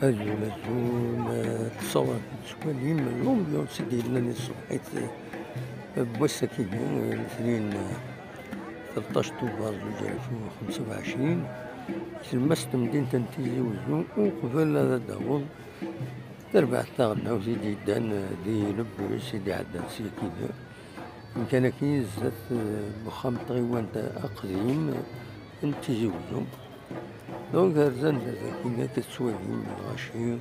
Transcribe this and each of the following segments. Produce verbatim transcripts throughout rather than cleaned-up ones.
Azul, azul, eh, ttṣawal tettwalim l'ambiance i d-yellan i tṣebḥit, eh, n wass-agi, eh, letnin, eh, tleṭṭac Tubeṛ zuǧ alaf u xemsa u ɛecrin, tlemmast n temdint n Tizi Wezzu, uqbel ad d-taweḍ terbaɛt taɣelnawt i d-yeddan, eh, di Lebris i d-iɛeddan s yakini. Amkan-agi zdat, eh, n uxxam n tɣiwant aqdim n Tizi Wezzu. Donc, ar zanda dagi akka tettwalim lɣaci,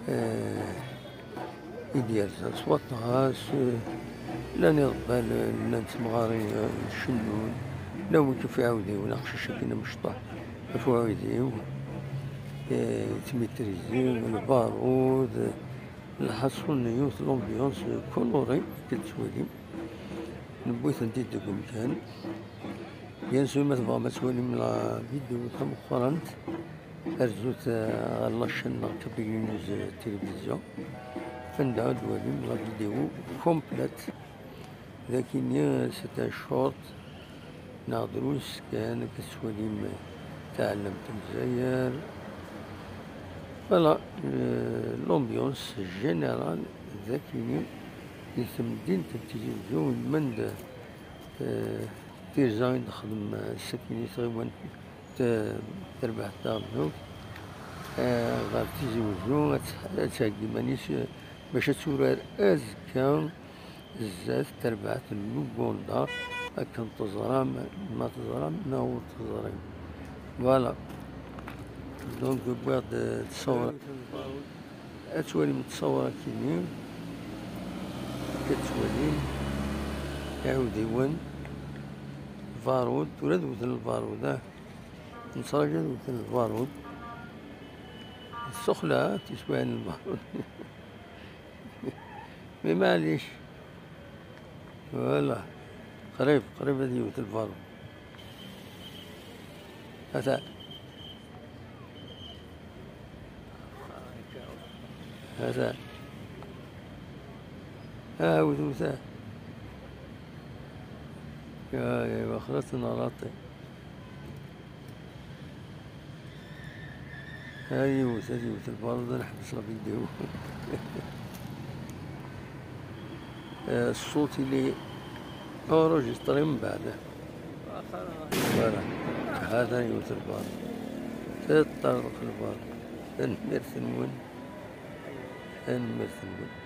eh, i d-yerzan s waṭas, eh, llan iḍebbalen, llan temɣarin, eh, cennun, llan wid ɣef uɛudiw, aqcic akken amecṭuḥ ɣef uɛudiw, eh, yettmitrizi, lbarud, lḥaṣun yiwet l'ambiance colorée akka tettwalim. Newwi-tent-id deg umkan. Bien sûr, ma tebɣam ad twalim la vidéo tameqqrant, rzut, eh, ɣer la chaîne neɣ Kabylie News, eh, Télévision. Anda ad twalim la vidéo complète. Dagi-nni, eh, c'est un short neɣ drus kan, akka tettwalim, eh, taɛellamt n Lezzayer. Voilà, eh, l'ambiance générale dagi-nni di temdint n Tizi Wezzu, ilmend, eh, tirza i d-texdem, eh, sakkin i tɣiwant, eh, terbaɛt taɣelnawt, eh, ɣer Tizi Wezzu, ad tt-, ad theggi iman-is, eh, bac ad turar azekka zdat terbaɛt n Luganda, akken teẓram, ma teẓram neɣ ur teẓrim. Voilà. Donc, wwiɣ-d, eh, ttṣawra. Ad twalim ttṣawra-kini. Akka tettwalim iɛudiwen, lbarud, tura ad wten lbarud, ah. Nettraǧu ad wten lbarud. Ssexla, tiswiɛin n lbarud. Mais maɛlic. Voilà. Qrib, qrib ad yewwet lbarud. Ata. Ata. Ah, wet, wet. Ya, ya, waxrat n araṭi. Ha yiwet, ha yiwet lbarud, ad neḥbes la vidéo. Eh, ṣṣut ili enregistré mbeɛd. Voilà. Hata yiwet lbarud. Teṭṭerḍeq lbarud. Tanemmirt-nwen. Tanemmirt-nwen.